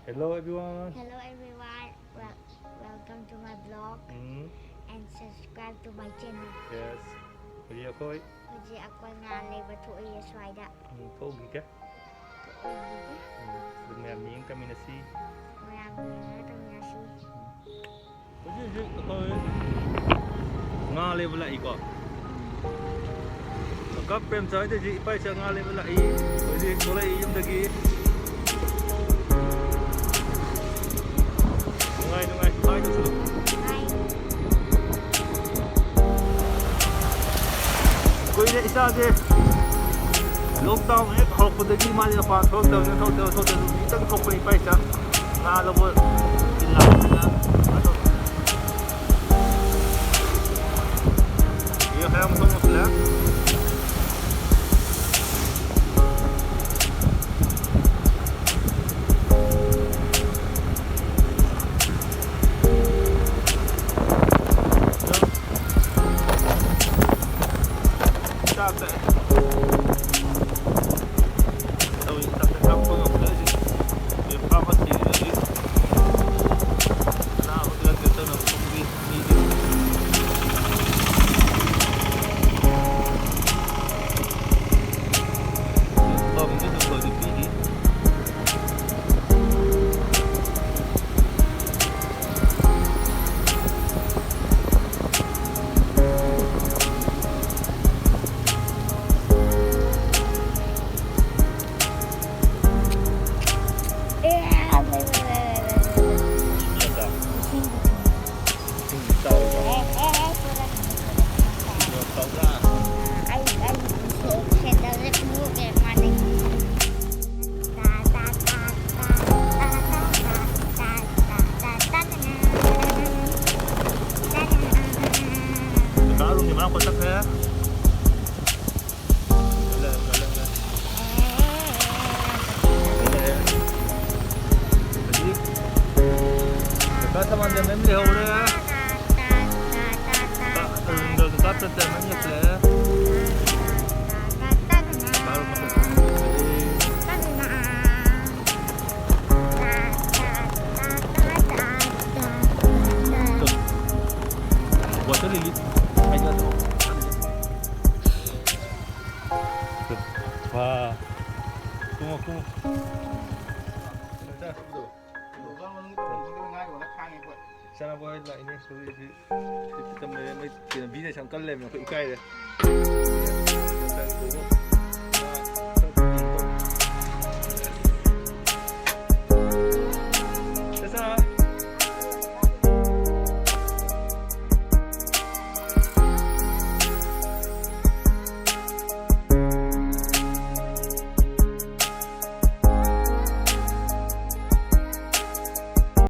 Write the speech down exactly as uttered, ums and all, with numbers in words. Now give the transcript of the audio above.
Hello everyone. Hello everyone. Well, welcome to my vlog um, and subscribe to my channel. Yes. ꯍꯧꯖꯤꯛ ꯑꯩꯈꯣꯏ ꯍꯧꯖꯤꯛ ꯑꯩꯈꯣꯏ ꯉꯥ ꯂꯩꯕ ꯊꯣꯛꯏꯌꯦ ꯁ꯭ꯋꯥꯏꯗ꯫ ꯎꯝ, ꯊꯣꯛꯎꯈꯤꯒꯦ꯫ ꯊꯣꯛꯎꯈꯤꯒꯦ꯫ ꯎꯝ, ꯑꯗꯨ ꯃꯌꯥꯝ ꯌꯦꯡ ꯇꯝꯃꯤꯟꯅꯁꯤ꯫ ꯃꯌꯥꯝ ꯌꯦꯡꯉꯒ ꯇꯧꯃꯤꯟꯅꯁꯤ꯫ ꯍꯧꯖꯤꯛ ꯍꯧꯖꯤꯛ ꯑꯩꯈꯣꯏ ꯉꯥ ꯂꯩꯕ ꯂꯥꯛꯏꯀꯣ꯫ ꯀꯀꯥ ꯄ꯭ꯔꯦꯝꯆꯥꯟ ꯍꯣꯏꯗ ꯍꯧꯖꯤꯛ ꯏꯄꯥ ꯏꯆꯥ ꯉꯥ ꯂꯩꯕ ꯂꯥꯛꯏ꯫ ꯍꯧꯖꯤꯛ ꯊꯣꯛꯂꯛꯏ ꯌꯨꯝꯗꯒꯤ꯫ ꯅꯨꯡꯉꯥꯏ ꯅꯨꯡꯉꯥꯏ ꯍꯥꯏꯗꯨꯁꯨ꯫ Bye. ꯀꯨꯏꯔꯦ ꯏꯆꯥꯁꯦ ꯂꯣꯛꯗꯥꯎꯟ ꯍꯦꯛ ꯍꯧꯔꯛꯄꯗꯒꯤ ꯃꯥꯁꯦ ꯃꯄꯥꯟ ꯊꯣꯛꯇꯕꯅ ꯊꯣꯛꯇꯕ ꯊꯣꯛꯇꯕ ꯈꯤꯇꯪ ꯊꯣꯛꯄ ꯏꯄꯥ ꯏꯆꯥ ꯉꯥ ꯂꯧꯕ ꯂꯥꯛꯄꯅꯤꯅ꯫ ꯌꯦ ꯍꯌꯥꯝ ꯊꯣꯡ ꯃꯨꯠꯂꯦ꯫ ꯆꯥꯛ ꯆꯥꯛꯑꯦ꯫ ꯇꯧꯔꯤ ꯆꯥꯛ ꯆꯥꯛ ꯆꯥꯛ ꯊꯣꯡ ꯌꯧꯕꯗ ꯍꯧꯖꯤꯛ ꯕ꯭ꯔꯦꯛꯐꯥꯁ ꯑꯃ ꯊꯤꯔꯤ ꯍꯧꯖꯤꯛ꯫ ꯑꯅꯥꯕꯒꯤ ꯂꯝꯖꯦꯜ ꯇꯧꯅꯕ ꯊꯣꯛꯄꯒꯤ ꯃꯤꯗꯤ꯫ ꯕꯝꯁꯦ ꯑꯗꯨꯝ ꯂꯣꯏꯅ ꯄꯤꯔꯤ꯫ ꯀꯥꯔꯨꯒꯤ ꯃꯅꯥꯛ ꯆꯠꯈ꯭ꯔꯦ꯫ ꯍꯧꯖꯤꯛ ꯀꯀꯥ ꯁꯃꯥꯟꯗꯦꯝ ꯃꯌꯥꯝ ꯂꯩꯍꯧꯔꯦ꯫ ꯀꯀꯥ ꯑꯔꯨꯟꯒ ꯀꯀꯥ ꯄ꯭ꯔꯦꯝꯆꯥꯟ ꯃꯌꯥꯝ ꯌꯧꯁꯤꯜꯂꯛꯑꯦ꯫ ꯀꯥꯔꯨ ꯃꯈꯣꯡ ꯆꯠꯈ꯭ꯔꯦ꯫ ꯁꯅꯥꯕꯣꯏ ꯂꯥꯛꯏꯅꯦ꯫ ꯍꯧꯖꯤꯛ ꯍꯧꯖꯤꯛ ꯇꯝꯅꯔꯦ꯫ ꯃꯣꯏ ꯀꯩꯅꯣ, business ꯌꯥꯝ ꯀꯜꯂꯦꯕꯅꯦ꯫ ꯑꯩꯈꯣꯏ ꯏꯀꯥꯏꯔꯦ꯫